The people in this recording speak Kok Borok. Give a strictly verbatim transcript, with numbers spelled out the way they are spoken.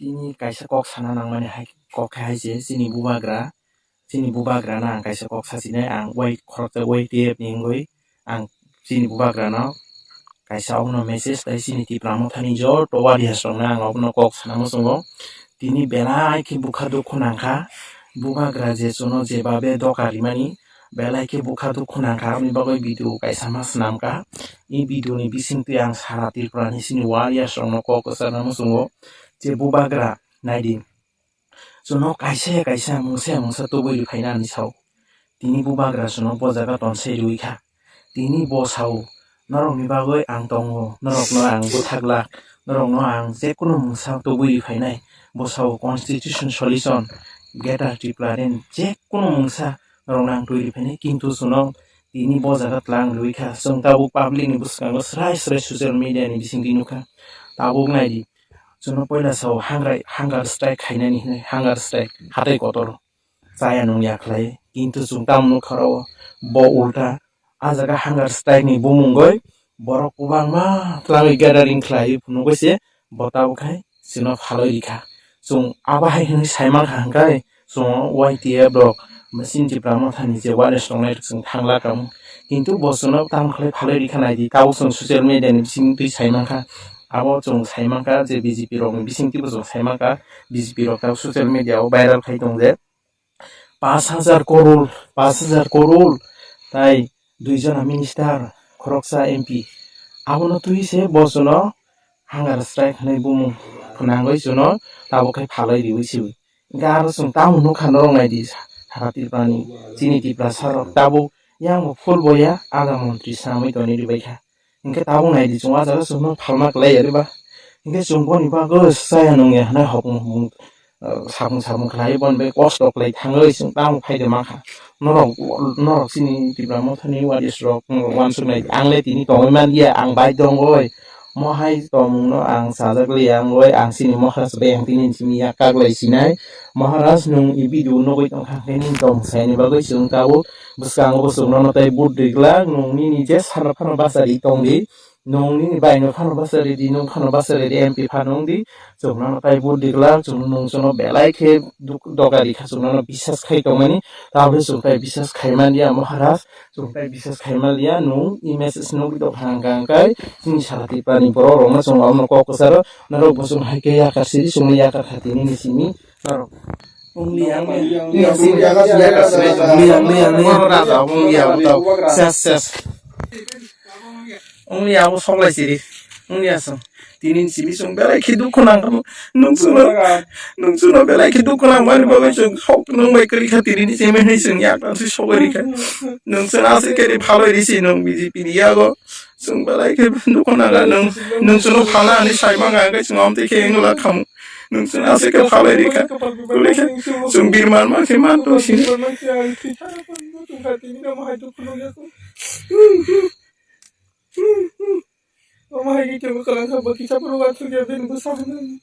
Tini kaisa kok sana nangmani hai kok khe hai se chini bubagra, chini bubagrano ang kaisa kok sachinai, ang wai khoroksa Y T F ni wngwi ang chini bubagrano kaisa obono message tei chini Tipra Mothani joto warriors rokno ang obono kok sana muchungo. Tini belai khe bwkha dukhu nangkha, bubagra je chwngno jebabe doka rimani belai khe bwkha dukhu nangkha, aboni bagwi video kaisa ma swnamkha. I video ni bisingtwi ang sara Tripura ni chini warriors rokno kok kwchana muchungo, je bubagra naidi. Chwngno kaisa ya kaisa mungsa ya mungsa tubui riphaina hinwi sao. Tini bubagra chwngno bo jaga tonsai riwi kha. Tini bo sao, "Norokni bagwi ang tongo, norokno ang bwthaklak, norokno ang jekunu mungsa tubui riphainai." Bo sao, "Constitution solution, Greater Tripura ren jekunu mungsa norokno ang twi riphainai." Kintu chwngno tini bo jaga tlang riwi kha. Chwng tabuk public ni bwskango srai srai social media ni bisingtwi nukha. Tabuk naidi, chwngno poila sao hangrai, hunger strike khainani hinwi, hunger strike, hatai kotor chaya nung ya khlai. Kintu chwng tamo nukha oro, bo ulta a jaga hunger strike ni bumungoi borok kwbangma twlangwi gathering khlai phunugwi se bo tabuk hai chwngno phalwi rikha. Chwng abo hai hinwi saimankha hwnkhe, chwng Y T F rok, chini Tipra Mothani je warriors tongnai rok chwng thangla kamo. Kintu bo chwngno tamo khlai phalwi rikha naidi, tabuk chwng social media ni bisingtwi saimankha. Abo chwng saimankha je B J P rokni bisingtwibo chwng saimankha, B J P rok tabuk social media o viral khai tong je. Pash hajar koror, pash hajar koror, tai dui jona minister, khoroksa M P. Abono twi se bo chwngno hunger strike hinwi bumung phwnangwi chwngno tabuk khai phalwi riwi siwi. Hwnkhe aro chwng tamo nukha norok naidi, sara Tripurani, chini Tiprasa rok tabuk yang bo full boya aga montri swnamwi tongwi ribaikha. Hwnkhe tabuk naidi chwng a jaga chwngno phalma kwlai ya riba. Hwnkhe chwng boni bagwi chaya nung ya hwnwi hokmung, eh, sapung sapung khlai boni bai kosto khlai thangwi chwng tamo phaide mankha. Norok, norok chini Tipra Mothani warriors rok, norok uansuk nai. Ang le tini tongwi man ya, ang bai tongoi. Mo hai tongmungno ang sajak liya wngoi, ang chini Maharaj bai ang tini simi yak kak lai sinai. Maharaj, nwng i video nugwi tongkha, hwnkhe nini tongmung saini bagwi chwng tabuk bwskango bo chwng nono tei vote rijlak, nwng nini je sana phano bachari tongdi, nwng nini baino phano bachari di, nwng phano bachari di, M P phano wngdi, chwng nono tei vote rijlak, chwng nwng chwngno belai khe duk-, doga rikha, chwng nono bisas khai tongmani, tabukhe chwng tei bisas khai man ya Maharaj, chwng tei bisas khai man ya, nwng i message nugwi tongkha hwnkha hwnkhe chini sara Tripurani borok rokno chwng omono kok kwcharo, norok bo chwng hai khe yakar siri chwngno yakar kha tini ni simi norok. Ongli ang, ongli ang, ongli ang, ongli ang, ongli ang. Ses, ses. Ongli abo soklai siri. Ongli aswng. Tini simi chwng belai khe dukhu nangkha. Nwng chwngno, nwng chwngno belai khe dukhu nangmani bagwi chwng sok nwng bai kwrwi kha tini ni simi hinwi chwng yak tang si sogwi rikha. Nwng chwngno aswk khe ri phalwi risi nwng B J P ni yago. Chwng belai khe dukhu nangkha nwng, nwng chwngno phalna hinwi saimang kha hwnkhe chwng amtwi khe wngla khamu. Nwng chwngno aswk khe phalwi rikha. Kwrwi khe chwng birman ma khe man tong sini. Omo hai khe kebo kwlangkha bo kisa phuru uansukya bini bwsa hwnwi.